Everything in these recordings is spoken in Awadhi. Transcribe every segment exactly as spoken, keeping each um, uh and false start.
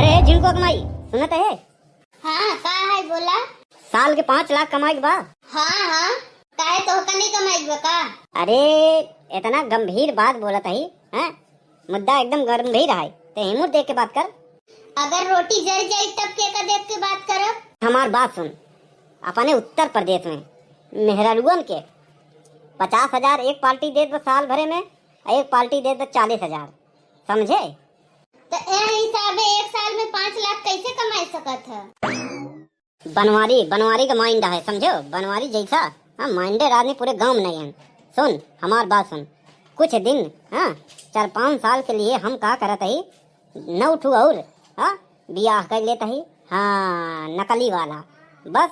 ए झिंकू क माई, सुनत है? हाँ, का है, बोला। साल के पाँच लाख कमाई के बा। हाँ, हाँ, काहे, तोहका नहीं कमाई के बा का? अरे, इतना गंभीर बात बोलत है, हैं? मुद्दा एकदम गंभीर है, ते हिम्मत देख के बात कर। अगर रोटी जर जाई तब के का देख के बात करब? हमार बात सुन, अपने उत्तर प्रदेश में मेहरारुअन के पचास हजार एक पार्टी देत बा साल भरे में, और एक पार्टी देत बा चालीस हजार, समझे? तो ए हिसाबे एक साल में पाँच लाख कैसे कमाई सकत है? बनवारी, बनवारी का माइंड है, समझो? बनवारी जैसा, हाँ, माइंडेड आदमी पूरे गांव में नहीं है। सुन, हमार बात सुन, कुछ दिन, हाँ, चार पाँच साल के लिए हम का करत ही, नौ ठू और, हाँ, बियाह कर लेत ही, हाँ, नकली वाला। बस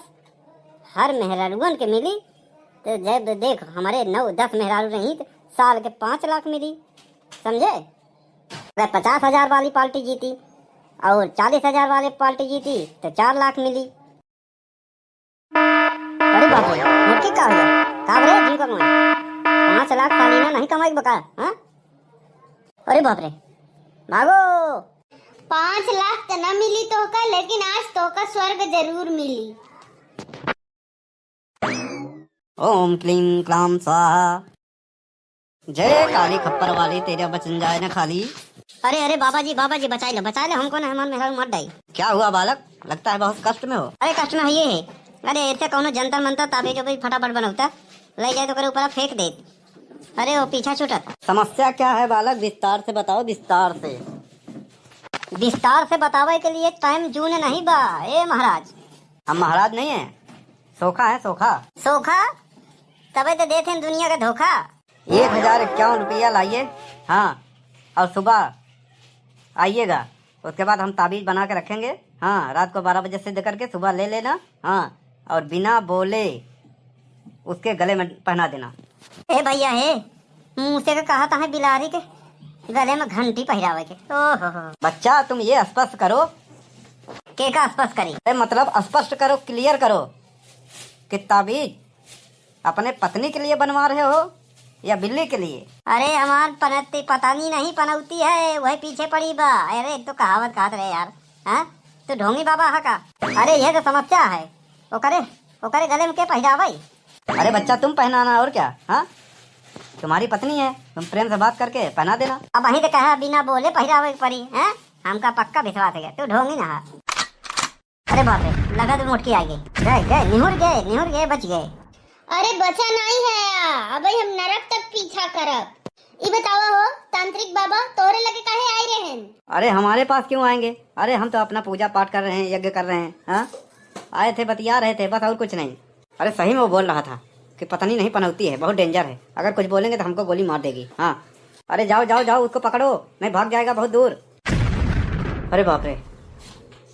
हर मेहरारुअन के मिली, तो जब देख, हमारे नौ दस मेहरारू रही, तो साल के पाँच लाख मिली, समझे? अगर पचास हजार वाली पार्टी जीती और चालीस हजार वाले पार्टी जीती, तो चार लाख मिली। अरे बाप रे, मोटकी का हो गया? का रे, झिंकू क माई? पाँच लाख सालीना नहीं कमाई के बा का, हाँ? अरे बाप रे, भागो। पाँच लाख तो ना मिली तोहका, लेकिन आज तोहका स्वर्ग जरूर मिली। ओम क्लीम क्लाम स्वाहा। जय काली खप्पर वाली, तेरा बचन जाए ना खाली। अरे, अरे, बाबा जी, बाबा जी, बचाई लो, बचाई लो हमको ना, हमार मेहरारू मर जाई। क्या हुआ बालक, लगता है बहुत कष्ट में हो। अरे, कष्ट में है ये है। अरे, ऐसे कौनो जंतर मंतर ताबीज उबीज फटाफट बनौता, ले जाए तो ओकरे ऊपर फेंक दे। अरे, वो पीछा छूटत। समस्या क्या है बालक, विस्तार से बताओ, विस्तार से। विस्तार से बतावे के लिए टाइम जून नहीं बा, ए महाराज। हम महाराज नहीं है, सोखा है, सोखा। सोखा? तबे तो देते हैं दुनिया का धोखा। एक हजार इक्यावन रुपया लाइए, हाँ, और सुबह आइएगा। उसके बाद हम ताबीज बना के रखेंगे। हाँ, रात को बारह बजे से लेकर के सुबह ले लेना। हाँ, और बिना बोले उसके गले में पहना देना। ए भैया हे, मूसे के कहा था बिलारी के गले में घंटी पहिरावे के। ओहो हो। बच्चा, तुम ये स्पष्ट करो। के का स्पष्ट करी? ए, मतलब स्पष्ट करो, क्लियर करो कि ताबीज अपने पत्नी के लिए बनवा रहे हो या बिल्ली के लिए? अरे हमार पनौती, पता नहीं, नहीं पनौती है, वही पीछे पड़ी बा। अरे एक तो कहावत कहत रहे यार, हाँ? तू ढोंगी बाबा हा का? अरे यह तो समस्या है, ओकरे, ओकरे गले में के पहिरावे? अरे बच्चा, तुम पहनाना और क्या, हाँ? तुम्हारी पत्नी है, तुम प्रेम से बात करके पहना देना। अब वहीं तो कहा बिना बोले पहिरावे के पड़ी, हैं? हमका पक्का विश्वास है, तू ढोंगी ना हा। अरे बाप रे, लगा तो मोटकी आ गई। गए, गए, निहुर गए, निहुर गए, बच गए। अरे बचा नहीं है, अबे हम नरक तक पीछा करब। ई बतावा हो, तांत्रिक बाबा, तोहरे लगे काहे आए रहेन? अरे हमारे पास क्यों आएंगे? अरे हम तो अपना पूजा पाठ कर रहे हैं, यज्ञ कर रहे हैं। हाँ, आए थे, बतिया रहे थे, बस और कुछ नहीं। अरे सही में वो बोल रहा था कि पत्नी नहीं पनौती है, बहुत डेंजर है, अगर कुछ बोलेंगे तो हमको गोली मार देगी। हाँ, अरे जाओ, जाओ, जाओ, उसको पकड़ो, नहीं भाग जाएगा बहुत दूर। अरे बाप रे,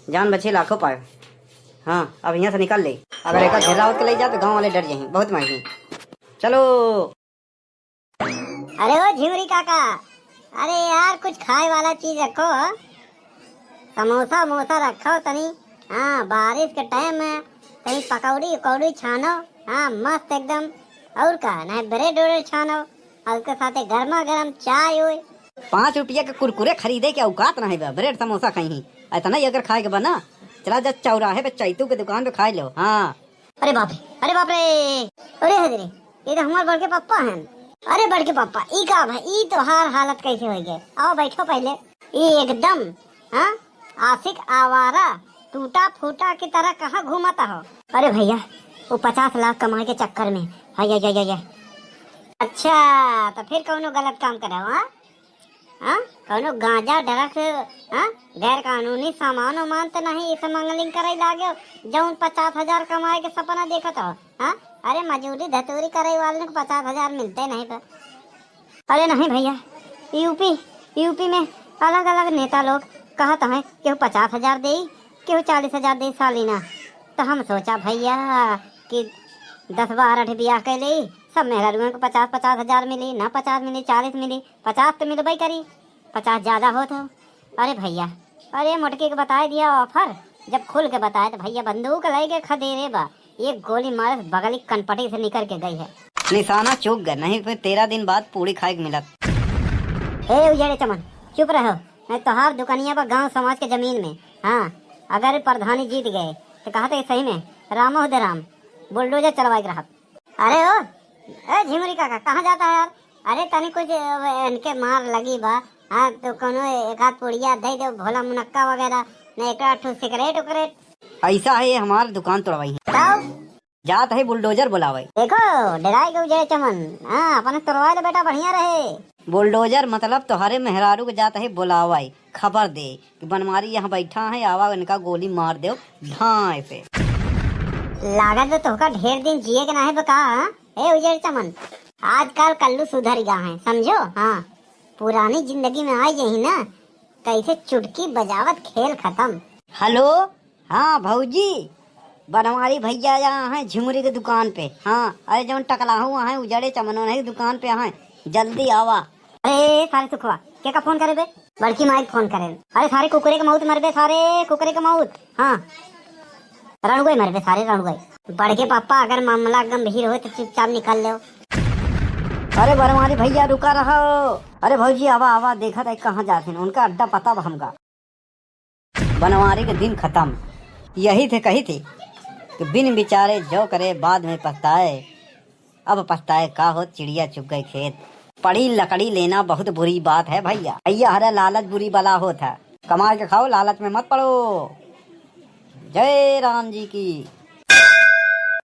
जान बची लाखों पाए। हाँ, अब यहाँ से निकल ले, अगर एक घेरा होके ले जा तो गाँव वाले डर जाएंगे, बहुत मारेंगे। चलो। अरे ओ झिमरी काका, अरे यार कुछ खाए वाला चीज रखो, समोसा उमोसा रखो तनी। हाँ, बारिश के टाइम में तनी पकौड़ी उकौड़ी छानो। हाँ, मस्त एकदम। और का, नहीं ब्रेड उरेड छानो, और उसके साथे गर्मा गर्म चाय उय। पाँच रुपया के कुरकुरे खरीदे के औकात नहीं बा, ब्रेड समोसा खाई ही। इतना ही अगर खाए के बा ना, चला जा चौराहे पे चैतू के दुकान पे खाए लो। हाँ। अरे बाप रे, अरे बाप रे, अरे हजरे, ये तो हमार बड़के पप्पा हैं। अरे बड़के पप्पा, ई का भाई, ई तोहार हालत कैसे हो गए? आओ बैठो पहले। ई एकदम, हाँ, आशिक आवारा, टूटा फूटा की तरह कहाँ घूमता हो? अरे भैया, वो पचास लाख कमाए के चक्कर में, हाय, हाय, हाय, हाय, हाय। अच्छा, तो फिर कौनो गलत काम करे हो, हाँ? हाँ? कौनो गांजा, ड्रग्स, हाँ? गैर कानूनी सामान उमान तो नहीं, ई स्मगलिंग करे लागे, जौन पचास हजार कमाए के सपना देखत हो, हाँ? अरे, मजूरी धतूरी करे वाले को पचास हजार मिलते नहीं बा। अरे नहीं भैया, यूपी, यूपी में अलग-अलग नेता लोग कहत हैं, केहू पचास हजार देई, केहू चालीस हजार देई सालीना। तो हम सोचा भैया कि दस बारह ठे बियाह कर लेई, सब मेहरारुओं को पचास पचास हजार मिली, ना पचास मिली, चालीस मिली, पचास तो मिलबे करी, पचास ज्यादा होत हो। अरे भैया, अरे मोटकी के बताए दिया ऑफर, जब खुल के बताए तो भैया बंदूक लेके खदेरे बा, एक गोली मारस बगली कनपटी से निकर के गई है। निशाना चूक गए, नहीं फिर तेरह दिन बाद पूड़ी खाए के मिलत। ए उजड़े चमन, चुप रहो, नहीं तोहार दुकनिया पर गांव समाज के जमीन में हाँ, अगर प्रधानी जीत गए तो कहत है सही में रामो दे राम, बुलडोजर चलवाए के रहत। अरे ओ, ए झिमुरी काका, कहाँ जाता है यार? अरे तनी कुछ, अ, इनके मार लगी बा। हाँ, तो कोनो एक आध पुड़िया दे दो, भोला मुनक्का वगैरह, न एक आध ठो सिगरेट उगरेट। ऐसा है, ये हमार दुकान तोड़वाई है। तब? जात है बुलडोजर बुलावे। देखो, डराए के उजड़े चमन। हाँ, अपने तोड़वाए ले बेटा, बढ़िया रहे। बुलडोजर मतलब तोहरे मेहरारू के जात है बुलावे, खबर दे कि बनवारी यहाँ बैठा है, आवा इनका गोली मार दो, भाई पे। लागत बा तोहका ढेर दिन जिए के नाहे बा का, हाँ? ए उजर चमन, आजकल कल्लू सुधर गया है, समझो? हाँ, पुरानी जिंदगी में आ यही ना, कैसे चुटकी बजावत खेल खत्म। हेलो, हाँ भौजी, बनवारी भैया यहाँ हैं झिमुरी के दुकान पे। हाँ, अरे जौन टकलाहू हैं उजड़े चमनों की दुकान पे हैं, जल्दी आवा। अरे सारे सुखवा, के का फोन करे बे? बड़की माई के फोन करे। अरे सारे कुकुरे के मौत मरबे, सारे कुकुरे के मौत। हाँ, रणुए मरबे सारे रणुए। बड़के पापा, अगर मामला गंभीर हो तो चुपचाप निकल लो। अरे बनवारी भैया रुका रहो। अरे भौजी आवा आवा, देखत है कहाँ जात हैं, उनका अड्डा पता बा हमका। बनवारी के दिन खत्म। यही थे कही थी कि बिन विचारे जो करे बाद में पछताए। अब पछताए का होत, चिड़िया चुग गई खेत। पड़ी लकड़ी लेना बहुत बुरी बात है भैया। भैया हरे लालच बुरी बला होत है। कमा के खाओ, लालच में मत पड़ो। जय राम जी की।